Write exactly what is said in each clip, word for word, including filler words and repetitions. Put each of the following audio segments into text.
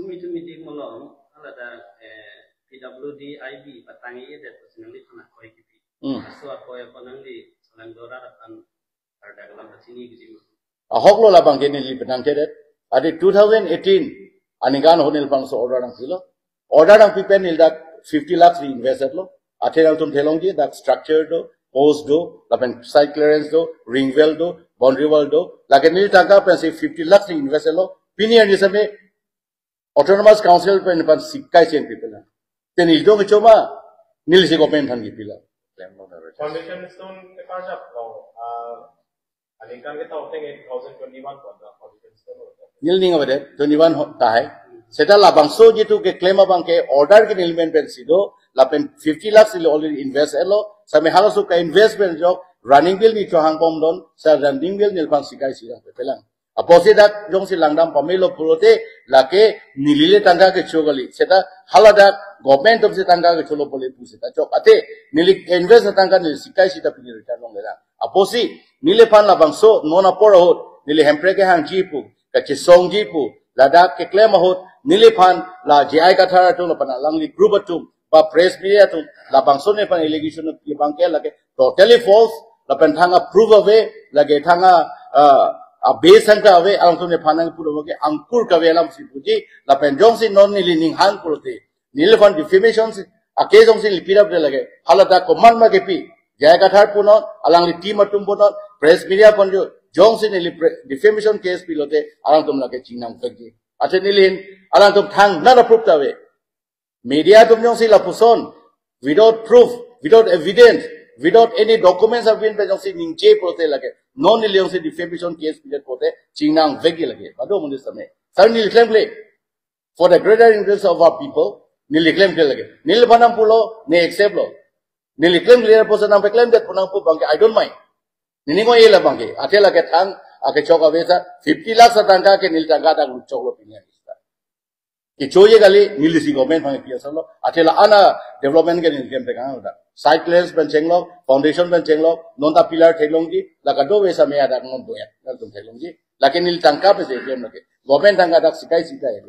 Meeting meeting malom, alada, eh, P W D I B patang-i det, terus nangliphan akoi kipi. Hmm. Aso akoi apa nangli, selain dora akan ada dalam pachini gitu. Ahok lo labang ke neli penang tedet. Adi two thousand eighteen aningkan ho neliphan so order nangpilo. Order nangpi pen neli dak fifty lakhs ri-invest lo. Athe nangtum theklongji dak structure do, post do, lapen site clearance do, ring wall do, boundary wall do. Lake neli tangka pensi fifty lakhs ri-invest lo. Pini arni same Autonomous Council pen pan sikai chen pipila. Te neli dong choma, neli si government aphan kipilo. Foundation stone ke karjap lo, ah, aningkan ke tau teng two thousand twenty-one ko da foundation stone lo. Neli ning avedet, twenty-one ho-, tahai. Seta labangso jitu keklem abang ke order ke neli men pensi do, lapen fifty lakhs neli already invest lo, same halaso ka-invest pen jok, running bill neli chohang pom don, sa running bill neliphan sikai si dang pepelang. Apotsi dak jongsi langdam pamelo pulote lake neli le tangka kecho kali. Seta haladak government atumsi tangka kecholo pule pu seta chok. Athe neli invest tangka neli sikai sita pini return longledang. Apotsi neliphan labangso non apor ahut neli Hemprek kehangji pu, kachesongji pu, ladak keklem ahut neliphan la J I Kathar atum lapen alangli group atum ba press media atum labangso nephan allegation abang ke lake totally false, lapen thang a proof ave, lake thang a, ah, a base angka ave, alangtum nephan nangpudun ke angkur kave alam si puji, lapen jongsi non neli ning hang pulote, neliphan defamation si, a case jongsi neli pirap de lake, haladak komat ma kepi, J I Kathar punon, alangli team atum punon, press media pon jo, jongsi neli pre-, defamation case pilote, alangtum lake chingnang pegi. Athe neli hin, alangtum thang nana proof ta ave. Media atum jongsi lapuson, without proof, without evidence, without any documents have been present, jongsi ningje pulote lake. Non neli jongsi defamation case pidet pulote, chingnang vekji lake. Bado munis tame. Sir neli klemkle. For the greater interest of our people, neli klemkle lake. Neliphan nangpulo, ne accept lo. Neli klemkle puson nangpeklemdet pu nangpu abang ke, I don't mind. Neli ngo ela abang ke. Athe lake thang, ake chok ave sa, fifty lakhs atangka ke neli tangka dak luchok lo pini. Kechoji kali, neli si government aphan pi asal lo. Athe la-an a development ke neli klem pekang lo dak. Site clearance pen chenglok, foundation pen chenglok, non ta pillar theklongji, la kadokave same adak non boya, latum theklongji. Lake neli tangka pensi klem lake. Government tangka dak sikai sita ya.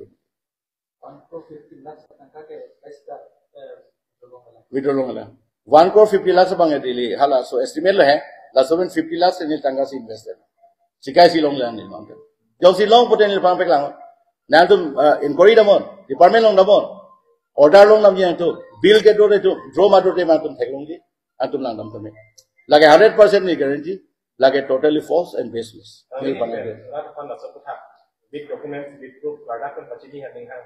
One crore fifty lakhs tangka ke, eh, withdraw longlo. One crore fifty lakhs abang ya Delhi. Halaso estimate lo he. Laso pen fifty lakhs neli tangka si invested. Sikai si longle neli abang ke. Jongsi long pute neliphan peklang. Nangtum, uh, inquiry damnon, department long damnon. Order long damji nangtum. Bill kedo de tu, draw ma do de nangtum theklongji. Nangtum langdam tame. Lake hundred percent neli guarantee. Lake totally false and baseless. Neli abang ke. Rat pan laso kutha. With documents, with proof, product kan pachini ha ning hang.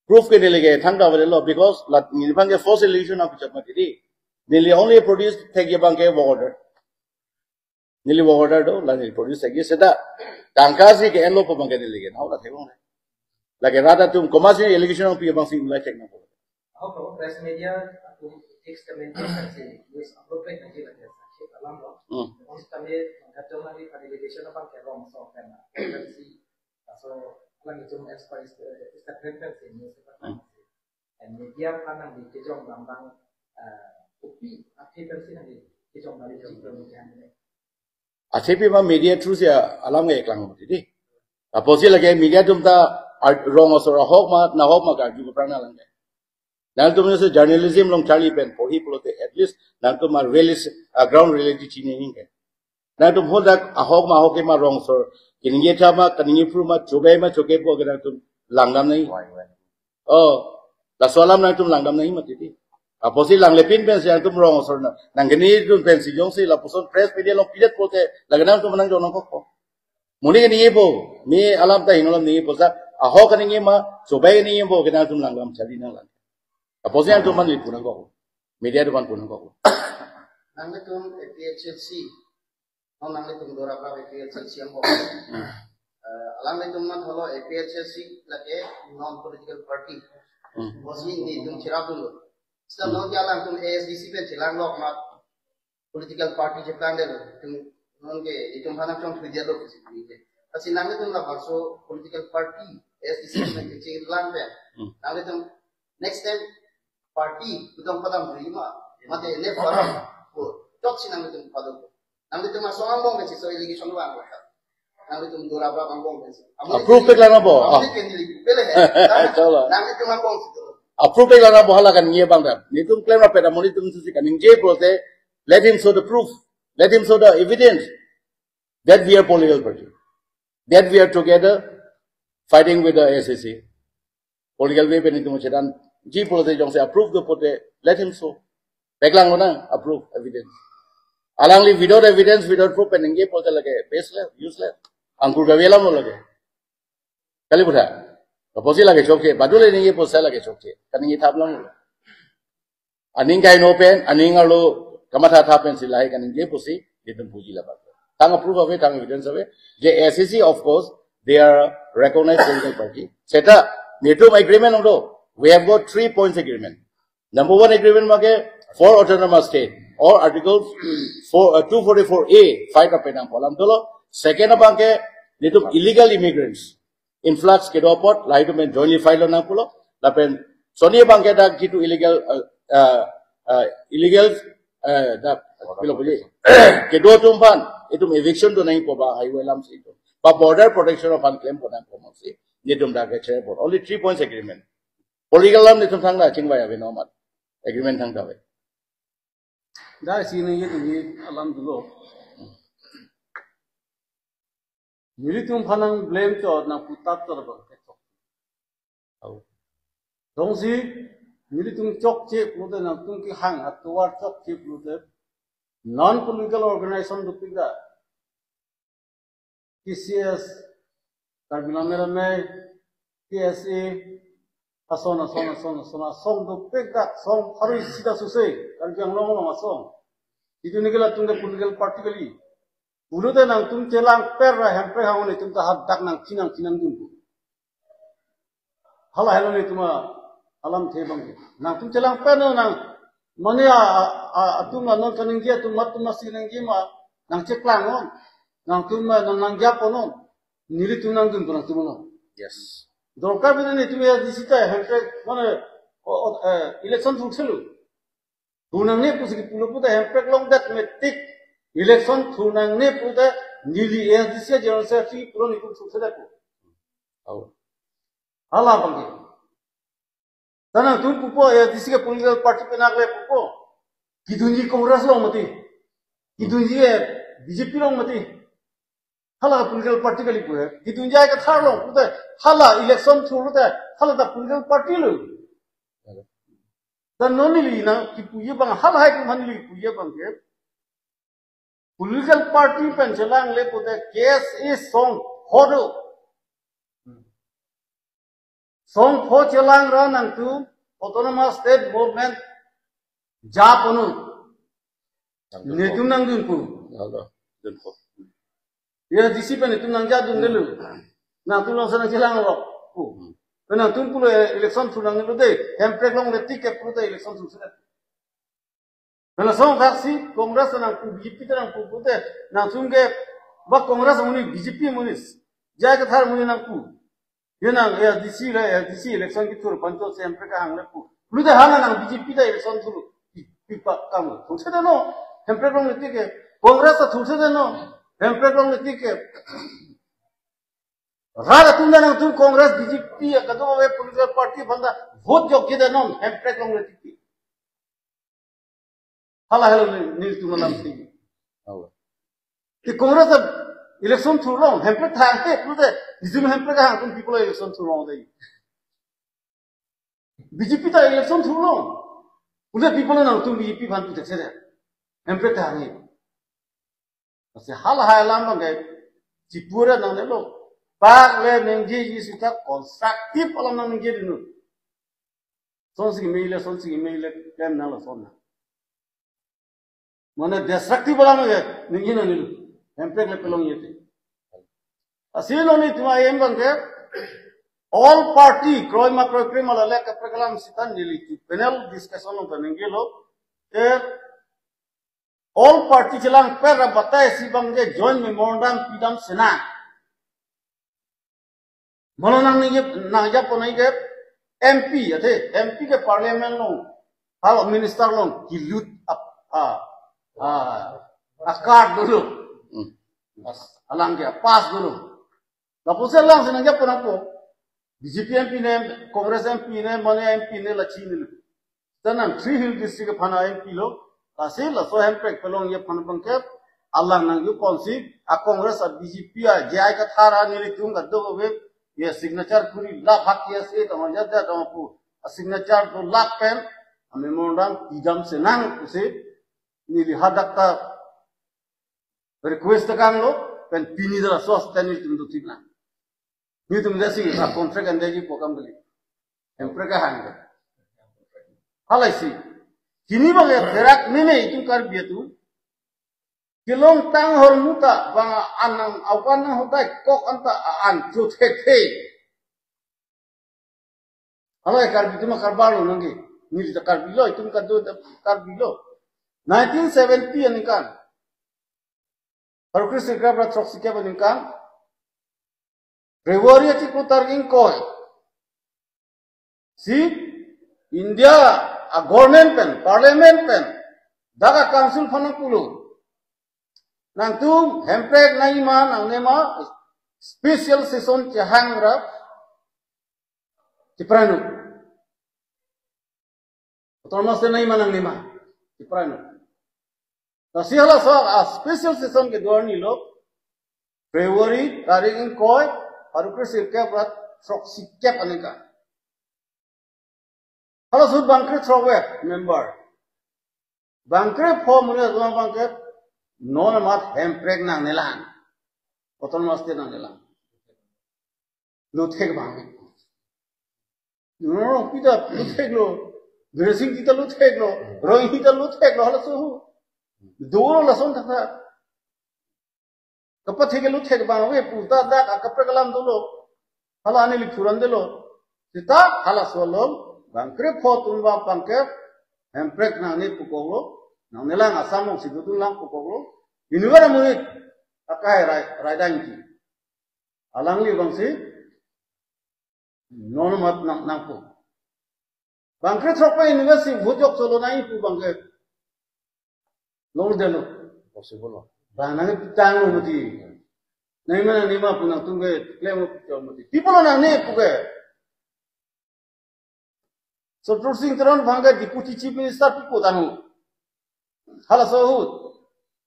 Proof ke neli ke thangta avelo, because la neliphan ke false allegation nangpichot mati di. Neli only produce thekji abang ke work order. Neli work order do, la neli produce thekji seta. Tangka si ke-enlo pu abang ke neli ke. Nau la theklong. Lake rat atum komatsi allegation nangpi abang si ulai check nang. Ahok press media atum ethics committee si news upload pe kaji lake sakhi alam lo. Hmm. Once kami kadokave allegation abang ke wrong so kan. Kan si, so alanglitum as per is, eh, statement kan si news paper kan si. And media aphan nangli kejong abang, eh, kopi athe kan si nangli kejong abang, kejong abang. Athe pi ma media through si alam ke klang mati di. Apotsi lake media atum ta ar-, wrong asor ahok ma, nahok ma karju ke prang alam ke. Nangtum jongsi journalism along charli pen porhi pulote at least nangtum ma realis-, ah, ground reality chini ning ke. Nangtum hodak ahok ma ahok ke ma wrong asor. Kaningje tha ma, kaningje phru ma, chobai ma, chokepo ke nangtum langdam nangji. Why, why? Oh, laso alam nangtum langdam nangji mati di. Apotsi langlepin pensi nangtum wrong asor na. Nangkaningjedun pensi jongsi lapuson press media along pidet pulote, lake nangtum nang jonang kok. Monit kaningjepo, me alam ta hingno alam ningjepo sa, ahok kaningje ma, chobai kaningjepo, ke nangtum langdam charli nanglang. Apotsi nangtum aphan neli pu nangkok. Media atum aphan pu nangkok. Nanglitum A P H L C, non nanglitum dorap A P H L C angbong. Hmm. Eh, alanglitum matha lo A P H L C lake non political party. Hmm. Bosni netum cherapdunlo. Seta Hmm. non ke alangtum A S D C pen chelanglok ma political party cheplang det lo. Itum non ke itum aphan nangchongthui det lo pusi pu ke. Lasi nanglitum labangso political party A S D C pen chelang pen. Hmm. Nanglitum next time party kedam padamri ma, mate ne para ko chot si nanglitum pado. Nanglitum asong angbong pensi so allegation vang. Nanglitum dorap angbong pensi. Approve peklang abo. Ah. Amoni ke neli Bele he. Chalo. Nang itu ngapong situ. Approve lang na bohala kaningje abang dam. Netum claim rapet amonit atum si kaningje pulote, let him show the proof. Let him show the evidence that we are political party. That we are together fighting with the A I C C. Political way pen netum chethanji pulote jongsi approve do pulote, let him show. Paklang lo na, approve, evidence. Alangli without evidence, without proof pen ningje pulote lake baseless, useless. Angkur kave alam lo lake. Kali pura. Apotsi lake chokche, badule ningje pusi lake chokche. Kaningje thap alam lo. Aning kaheno pen, aning arlo kamatha thap pensi lahai kaningje pusi, netum puji labang. Thang approve ave, thang evidence ave. Je A I C C, of course, they are recognized political party. Seta, netum agreement along do. We have got three points agreement. Number one agreement abangke for autonomous state or Article four, uh, two forty-four A, fight up penang kolam dolo. Second abangke, netum illegal immigrants influx kedo apot, lahai atum pen jointly fight lonang pulo. Lapen sonni abangke dak jitu illegal, uh, uh, uh, illegal, uh, dak pilo puji. Kedo atum aphan, itum eviction do nangji pu ba highway alam si itum. Ba border protection aphan claim ponang pu amatsi. Netum dak kachere apot. Only three points agreement. Political alam netum thangta chingvai ave nomat. Agreement thangta ave. Dak si ningje ningje alam dolo. Nelitum aphan nang blame chot nang putap chot abang kechok. Au. Jongsi nelitum chokche pulote, nangtum kehang atovar chokche pulote, non political organization dopik ta, K C S, Karbi Anglong Rame, K S A, ason, ason, ason, ason, asong dopik ta, asong pharo isi ta suse, Karbi Anglong along asong. Itum ke latum ke political party kali. Pulote nangtum chelang per ra hemprek hangun itum ta hadak nangchi nangchi nangdun pu. Hala helo netum alamthe abang. Nangtum chelang per non nang. Mane a, a, a, atum anon kaningje atum mat atum masi ningje ma nangcheklang non. Nangtum ma nang nangjap non. Nelitum nangdun pu nangtum non. Yes. Dorkar bidi netum ya di sita hemprek mane o, o, eh, election thurthelo. Thur nangne pusi kipulo puta hemprek longdet metik election thur nangne puta neli A S D C General Secretary pulo netum thursedet pu. Au. Hala abangke. Ta nangtum pupo A S D C ke political party pen akle pupo. Kedunji Congress along mati. Kedunji ke B J P along mati. Hala political party kali pu he. Kedunji J I Kathar along pute hala election thur pute hala ta political party lo. Dan non neli nang kipuji abang hala hai kum han neli kipuji abangke. Political party pen chelangle pute K S A song pho do. Song pho chelang ra nangtum autonomous state movement ja ponun. Netum nangdun pu. Alo, dun pu. Ya, A S D C pen netum nangja dundelo. Nangtum alongsi nangchelang lo pu. Pen nangtum pulo election thur nangnelo de. Hemprek longle tik ke pulote election thursedet. Pen lason thaksi Congress nangpu, B J P ta nangpu pute, nangtum ke ba Congress amonit, B J P amonit, J I Kathar amonit nangpu. Ye nang A S D C le, A S D C election kethur pen chotsi hemprek kehang le pu. Pulote hala nang B J P ta election thur pi, pi pa kam. Thursedet non, hemprek longle tik ke. Congress ta thursedet non, hemprek longle tik ke. Rat atum ta nangtum Congress, B J P, kadokave political party aphan ta vote jokjedet non, hemprek longle tik ke. Hala helo neli, nelitum alamthe. Awa. Te Congress ta election thurlong, hemprek thang te, pulote, nelitum hemprek hang atum people election thurlong dei. B J P ta election thurlong. Pulote people nangtum B J P aphan pu theksedet. Hemprek thang he. Lasi hala hai alam abangke chipura nangnelo. Pak le ningjeji sita constructive alam nangningje dinu. Sonsi kemele, sonsi kemele, klem nanglo son nang. Mane destructive alam ke ningje nangnelo. Hemprek le pelongji te. Lasi non netum aim abangke all party, kroima kroikre ma lale kaprek alam sita neli tu panel discussion along ta ningjelo. Te all party chelang per ra batai si abangke joint memorandum pidam sena. Mane nangningje, nangjap ponnangji ke M P, athe M P ke parliament along, halo minister along kilut ap, a, a, a card dolo. Hmm. Pas, alang ke pass dolo. Lapusi alangsi nangjap ponnangpo. B J P M P ne, Congress M P ne, mane M P ne la chinine. Tanang three hill district aphan a M P lo, lasi laso Hemprek pelongji aphan abangke, alang nangji ponsi, a Congress a B J P a J I Kathar a nelitum kadokave, ye signature kuri laphak K S A tong jat jat tong pu, a signature dolak pen, a memorandum pidam senang pusi, neli hadak ta request ta kanglo, pen pini ta laso stand nelitum dothipnang. Nelitum jasi a contract endeji program kali. Hemprek ahang ke. Halaisi. Pini abangke therak meme itum Karbi atum. Kelongtang ahormu ta bang an nang awan nang hotai kok anta an chu thekthe. Hala Karbi atum karbar lo nangke. Neli ta Karbi lo, itum kado ta Karbi lo. Nineteen seventy aningkan. Pharo kre sirkep ra throksi kep aningkan. February achiklo tarik ingkoi. Si India a government pen, parliament pen, dak a council aphan nangpulo. Nangtum Hemprek nangji ma nangne ma special session chehang ra cheprai non. Autonomous State nangji ma nangne ma cheprai non. Lasi halaso a special session kedo arni lo February tarik ingkoi, pharo kre sirkep ra throksi kep aningkan. Halaso bang krethrok ave member. Bang krepho amonit atum abangke non amat Hemprek nangnelang. Autonomous State nangnelang. Lo thek bang. Rongpi ta lo theklo. Biren Singh ta lo theklo. Roy ta lo theklo. Halaso hu. Dolo lason thakthak. Kapathek ke lo thek bang ave pu ta dak akaprek alam dolo. Hala ani liphuran dolo. Sita halaso along bang krepho atum abangke Hemprek nangne pukoklo. Nangnelang, Assam alongsi dodunlang pukoklo. Inut amonit akai rai, raidangji. Alangli abangsi non amat nang, nangpo. Bang krethrok pen university vote jok solo nangji pu abangke longledetlo. Possible lo. Bang nangtanglo mati. Nangji ma nangne ma pu nangtum ke klem chok mati. Pi apotlo nangne pu ke. Chatur Sing Teron abangke Deputy Chief Minister pi apot anu. Halaso ahut.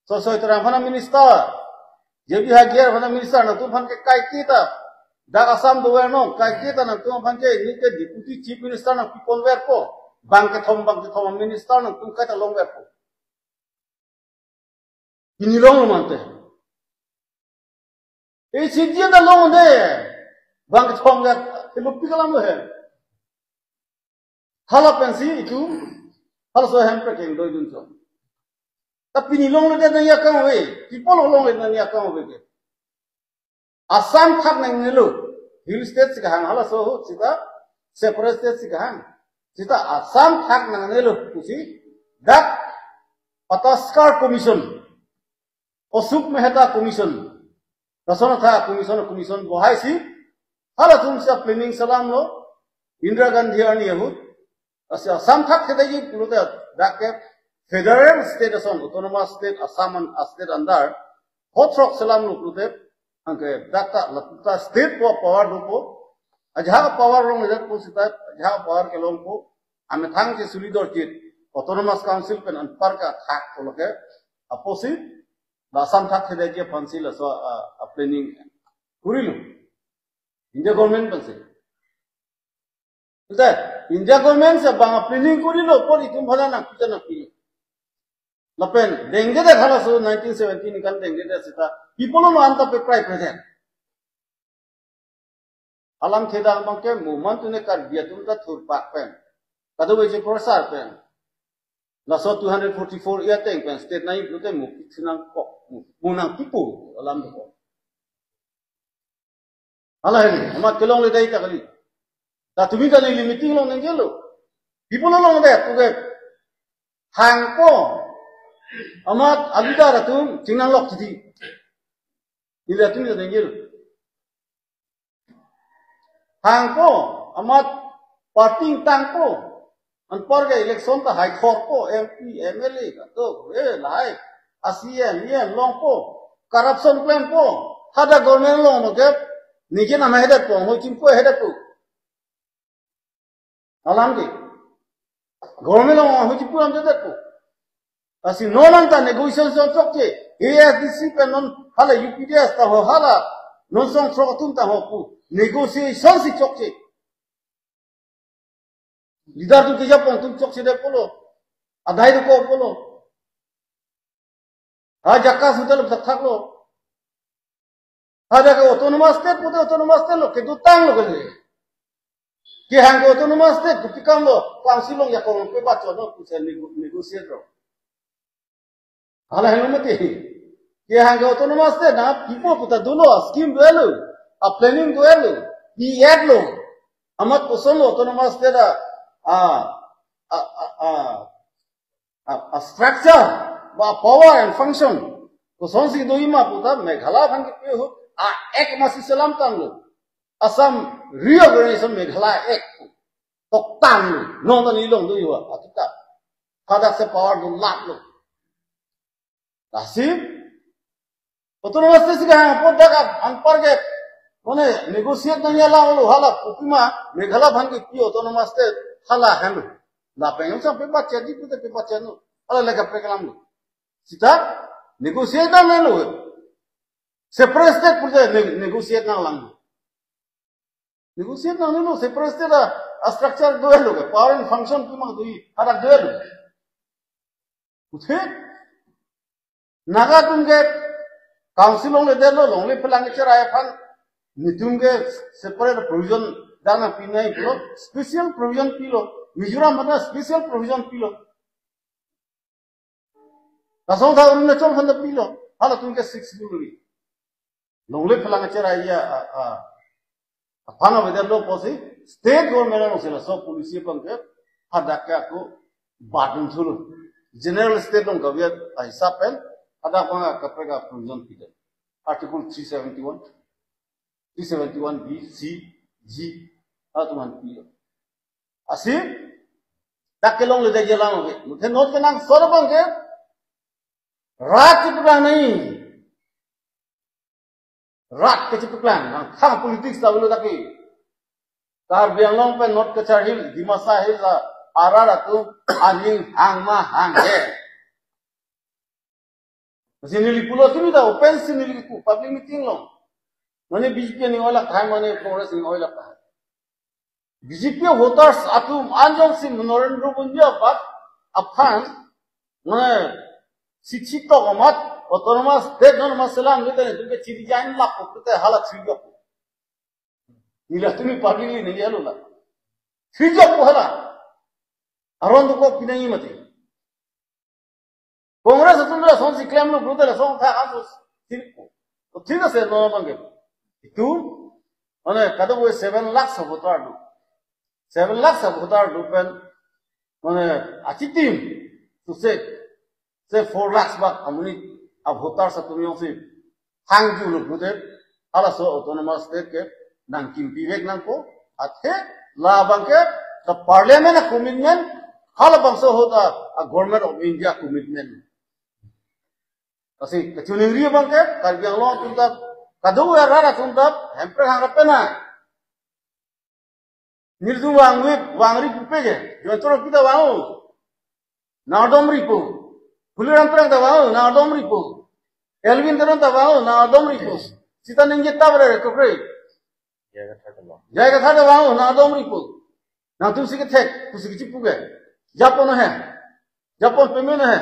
Sosoi Terang aphan a minister. J B Hagyer aphan a minister, nangtum aphan ke kaiketa. Dak Assam dover non, kaiketa nangtum aphan ke, neke Deputy Chief Minister nangpiponverpo. Bang kethom, bang kethom a minister nangtum kaita longverpo. Pini longlo mante. E si dia ta longde. Bang kethom ya, e lo pi kalam lo he. Hala pensi itum, halaso Hemprek kengdoidun chot. Ta pini longledet nangji akam ave, pi apotlo longledet nangji akam ave ke. Assam thak nangnelo, Hill State si kahang, halaso ahut sita separate state si kahang. Sita Assam thak nangnelo pusi dak Pataskar Commission, Ashok Mehta Commission, lason atha commission, commission bohaisi, halatum sita planning selamlo, Indira Gandhi arni ahut, lasi Assam thak thedetji pulote dak ke federal state ason, autonomous state, Assam an, a state under, ho throk selamlo pulote, anke dak ta, la ta state po power dopo, ajahak power longledetpo sita, ajahak power kelongpo, amethang si solidor chit, Autonomous Council pen anparke thak pulo ke, apotsi, la Assam thak thedetji aphansi laso a, a planning kurilo. India government pensi. Te, India government si bang a planning kurilo, apot itum aphan nangpi ta nangpilo. Lapen, dengdedet halaso nineteen seventy aningkan dengdedet sita. Pi apotlo anta peprai present. Alam thedang abangke mo mantu ne Karbi atum ta thurpak pen. Kadokave cheprosar pen. Laso two hundred forty-four A ateng pen state nangji pulote mo pithu nangkok. Mo, mo nangpipo alam dokok. Hala hini, amat kelongle dai ta kali. Ta tumi ta neli meeting along nangjelo. Pi apotlo longledet, okay. Hangpo. Amat abidar atum chingnanglok titi. Neli atum ta nangjelo. Hangpo, amat party tangpo. Anparke election ta haikhorpo, M P, M L A, kato, eh, lahai, a C M, E M longpo, corruption klempo, hadak government along abangke, neke nama hedetpo, mo chimpo hedetpo. Alam ke. Government along ahut chipu lamte det ko. Lasi non anta negotiation chokche. A S D C pen non hala U P D S ta ho hala. Non songthrok atum ta ho pu. Negotiation si chokche. Leader atum kejapon atum chokche det pulo. Adai dokok pulo. Ha jaka sudah lo thakthak lo. Hadak ke autonomous state pute autonomous state lo, kedotang lo kali. Kehang ke autonomous state, kopi kam lo, council along jakong pebachonlo, pusi nego-, negotiate lo. Hala henlo mati. Kehang ke autonomous state, nangpipo pu ta dolo, scheme do-et lo, a planning do-et lo, pi-et lo. Amat kosonlo autonomous state a, a, a, a, a, a, a structure, ba power and function. Kosonsi doji ma pu ta Meghalaya aphan kipi ahut, a Act masi selamtanglo. Assam Reorganization Meghalaya Act. Toktanglo. Non ta neli along doji wa, atuta. Hadak si power do lap lo. Lasi, autonomous state si kehang apot dak anpar ke, mane negotiate nangji alam lo hala, kopima Meghalaya aphan kipi autonomous state hala henlo. Lapen yang sampai baca di, kita baca nu. Hala lega program lo. Sita negotiate nanglo. Separate state pute ne-, negotiate nanglang. Negotiate nangnelo, separate state a, a structure do-et lo ke, power and function pima doji, hadak do-et lo. Pute, Naga atum ke council along le det lo, longle phelang cherai aphan, netum ke separate provision dak nangpi nangji pulo, special provision pilo, Mizoram aphan special provision pilo. Lason ta Arunachal aphan ta pilo, halatum ke six buluri. Longle phelang cherai a, a, a, aphan avedetlo pusi, state government alongsi laso policy abang ke, hadak ke ako, badun thulo. General state along kave ahisap pen, hadak abang kaprek a provision pidun. Article three seventy-one, three seventy-one B, C, G, halatum aphan pilo. Lasi, dak kelongledet alam ave. Muthe non kenangsot abang ke, rat chipuklang nangji. Rat ke chipuklang, nangthang politics ta avelo dak ke. Karbi Anglong pen North Cachar Hill, Dimasa Hill a, arat atum aning hang ma hanghe. Lasi neli pulo tumi ta open si neli pu public meeting along. Mane B J P aning oilak tahai, mane Congress aning oilak tahai. B J P voters atum anjongsi Narendra Modi abak aphan, mane sichi tok amat, autonomous state non amat selam gitu, netum ke chiri jain lap pute hala thrijok. Neli tumi publicly neli alo la. Thrijok hala. Aron dokok pi nangji mati. Congress atum lasonsi klemlo pute lason tha aso sirko. To thik ase non abang ke. Itum, mane kadokave seven lakhs a voter do. Seven lakhs a voter do pen, mane achitim, to say, say four lakhs bak amonit a voters atum jongsi hangjulo pute, halaso autonomous state ke nangkimpi vek nangpo, athe labang ke the parliament a commitment, halabangso ahut a, a Government of India commitment. Lasi kachiningri abang ke, Karbi Anglong atum ta, kadokave arat atum ta, Hemprek hangra pena. Nelitum vangve, vangri pupe ke, Jayanta Rongpi ta vang-o. Nangdom ripo. Phuliram Terang ta vang-o, nangdom ripo. Elwin Teron ta vang-o, nangdom ripo. Sita ningje ta bere ko pre. J I Kathar ta vang-o, nangdom ripo. Nangtumsi kethek, pusi kichipu ke. Japon he. Japon peme he.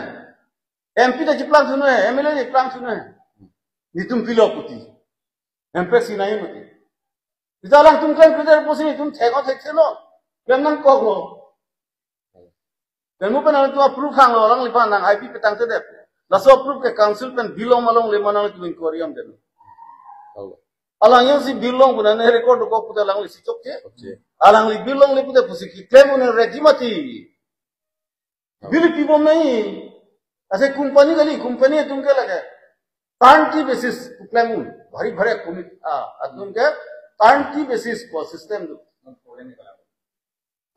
M P ta chiplang thuno he, M L A chiplang thuno he. Netum pilo puti. Hemprek si nai mati. Sita alangtum klem peder pusi netum thek-o thekthelo. Klem nangkoklo. Klem mo pen alangtum approve hanglo, alangliphan nang I P petang tedep. Laso approve ke council pen bill long ma longle ma nangtum inquiry damdet. Alang jongsi bill long pu nang record dokok pute alangli si chokche. Chokche. Alangli bill longle pute pusi keklem un-e ready mati. Bill pibom nangji. Ase company kali, company atum ke lake turnkey basis keklem un. Bhari bhari commit, ah, atum ke turnkey basis ko system do.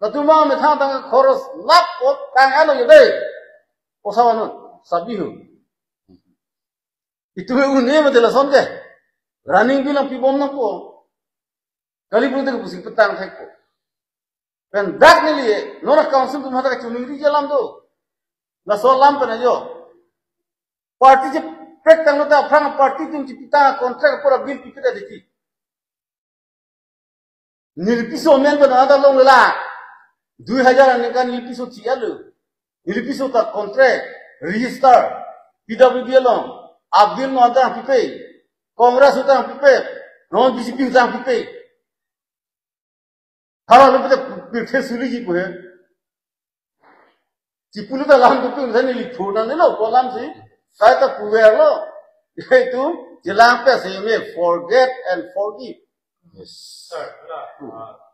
Latum abang methang tang khoros lap ko tang alo yo dei. Posa vano, sabi ho. Itum un-e mati lason ke. Running bill nangpibom nangpo. Kali pute pusi petang thekpo. Pen dak neli non a-council atum hadak kachiningri alam do. Laso alam pen ajo. Party cheprek tanglo ta aphrang party atum chipitang contract apor bill pipe ta deti. Nelipiso amen pen ada longlelang. Dui hajar aningkan nelipiso chi-etlo. Nelipiso ta contract, register, P W D along, a-bill non tang pipe, Congress tang pipe, non B J P tang pipe. Hala lo pute pirthe suri ji pu he. Chipulo ta lam tu pun sani li phur nangnelo, ko alam si. Sai ta puverlo. Itu, chelang pe si me forget and forgive. Yes. Sir, na, ah,